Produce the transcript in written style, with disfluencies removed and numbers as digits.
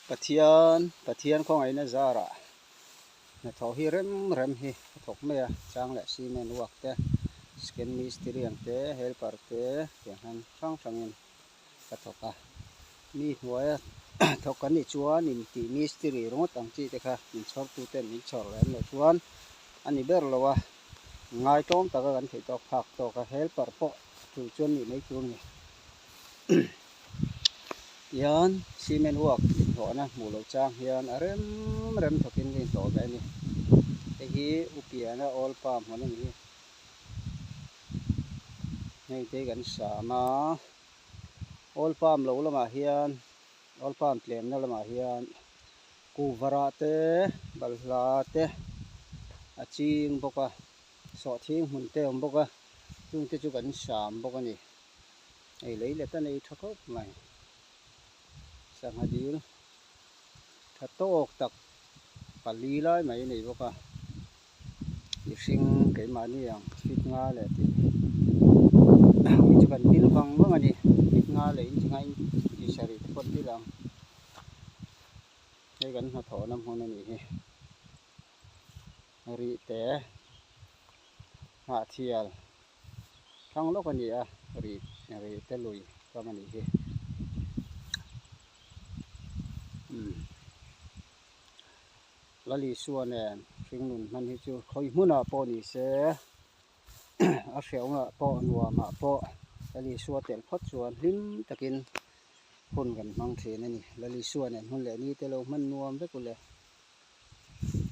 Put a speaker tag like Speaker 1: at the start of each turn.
Speaker 1: Pathian Pathian khawngaihna zarah hnathawh hi rem rem hi a thawk mai a, chang leh cement work te, scan mistiri ang te, helper te tiang hian hrang hrangin ka thawk a. Mi hnuaia thawk kan nih chuan intih mistiri ringawt ang chi te kha min chhawrtu ten min chhawr leh an loh chuan a ni ber lo a, ngaitlawm taka kan theih tawk phak tawk a, helper pawh tul chuan nih mai tur a ni. Tihian cement work inhlawhna hmuh loh chang hian a rem rem thawkin ka inhlawh ve a ni. Hei hi Upiana oil palm hmun a ni hi. Hei te hi kan sam a, oil palm lo lamah hian oil palm tlemna lamah hian kuhva te balhla te a ching bawk a, sawhthing hmun te a awm bawk a, chungte chu kan sam bawk a ni. Hei lei let a nei tha khawp mai sangha dil tha tawk tak pali lai mai a nei bawk a mihring keimahni ang fit nga leh tih ui chu kan pil vang vang a ni fit nga leh inchi nga inchi sarih te pawh an pil ang hei kan hnathawhna hmun a nih hi rih te hnahthial. Thlang lawk a ni a, ri ri te lui kam a nih hi. Umm Lalisua nen hringnun hman hi chu khawi hmunah pawh ni se a hreawmah pawh nuamah pawh Lalisua tel phawt chuan hlim takin hun kan hmang thin a ni. Lalisua nen hun leh ni te lo hman nuam vek u le.